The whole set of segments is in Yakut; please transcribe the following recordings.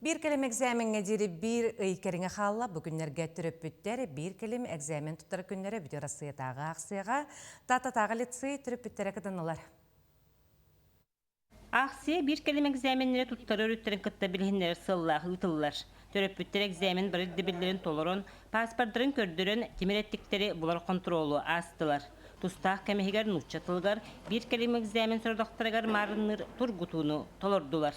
Биир кэлим экзамеҥҥа диэри биир ый кэриҥэ хаалла. Бу күннэргэ төрөппүттэр биир кэлим экзамен туттар күннэрэ Бүтүн Арассыыйатааҕы аахсыйаҕа Тааттатааҕы лицей төрөппүттэрэ кытыннылар. Аахсыйа биир кэлим экзаменнэри туттарар өрүттэрин кытта билиһиннэрэр сыаллаах ыытыллар. Төрөппүттэр экзамен бары ирдэбиллэрин толорон, пааспардарын көрдөрөн, тимир эттиктэри булар хонтуруолу аастылар. Тустаах кэм иһигэр нуучча тылыгар биир кэлим экзамен сорудахтарыгар маарынныыр тургутууну толордулар.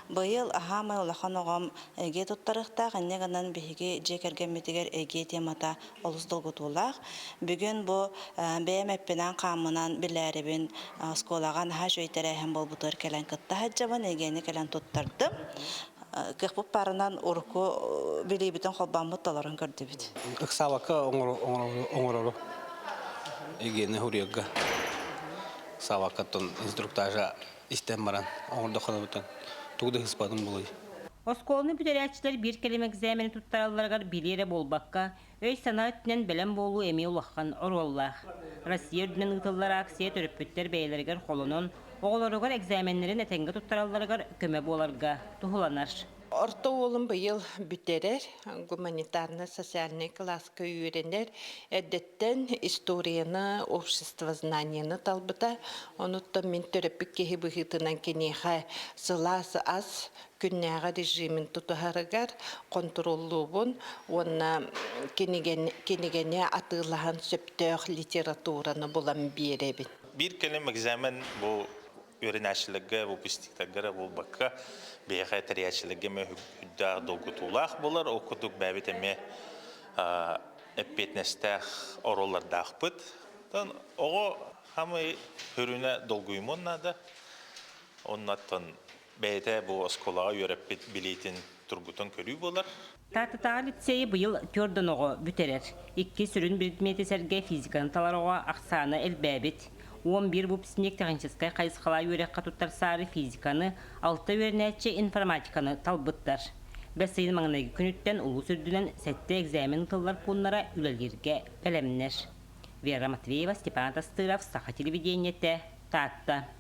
Быйыл аһаамай улахан оҕом ЭГЭ туттарыахтаах, инньэ гынан биһиги дьиэ кэргэммитигэр ЭГЭ темата олус долгутуулаах. Бүгүн бу бэйэм эппинэн-хааммынан билээрибин оскуолаҕа наһаа үчүгэй тэрээһин буолбутугар кэлэн кытта сылдьабын, ЭГЭни кэлэн туттардым. Кыахпыт баарынан урукку билиибитин холбооммут толорон көрдүбүт. Ыксаабакка оҥорору ЭГЭни хуруйарга ыксаабаккаттан инструктажа истэн баран оҥордоххо тугу да ыспатым буолуой. Оскуоланы бүтэрээччилэр биир кэлим экзамени туттаралларыгар билии эрэ буолбакка, өй-санаа өттүнэн бэлэм буолуу эмиэ улахан оруоллаах. Россия үрдүнэн ыытыллар акция төрөппүттэр бэйэлэригэр холонон, оҕолоругар экзаменнэрин этэҥҥэ туттаралларыгар көмө буоларга туһуланар. Орто уолум быйыл бүтэрэр, гуманитарно-социальнай кылааска үөрэнэр. Эрдэттэн историяны, обществознаниены талбыта. Онуттан мин төрөппүт киһи быһыытынан киниэхэ сылаас ас күннээҕи режимин тутуһарыгар хонтуруоллуубун уонна кинигэни атыылаһан сөптөөх литератураны булан биэрэбин. Биир кэлим экзамен бу үөрэнээччилэргэ, выпускниктарга эрэ буолбакка, биһиэхэ тэрийээччилэргэ эмиэ үрдээх долгутуулаах буолар. Ол курдук бэйэбит эмиэ эппиэтинэстээх оруоллардаахпыт. Оттон оҕо хамай сүрүнэ долгуйумуон наада. Оннуттан бэйэтэ бу оскуолаҕа үөрэппит билиитин тургутан көрүү буолар. Тааттатааҕы лицейи быйыл түөрт оҕо бүтэрэр. Икки сүрүн предмети сэргэ физиканы талар оҕо ахсаана элбээбит. 11 выпускник техническай хайысхалаах үөрэххэ туттарсаары физиканы, алта үөрэнээччи информатиканы талбыттар. Бэс ыйын маҥнайгы күнүттэн улуус үрдүнэн сэттэ экзамен ытыллар пууннара үлэлииргэ бэлэмнэр. Вера Матвеева, Степан Тастыров, Саха телевидениетэ, Таатта.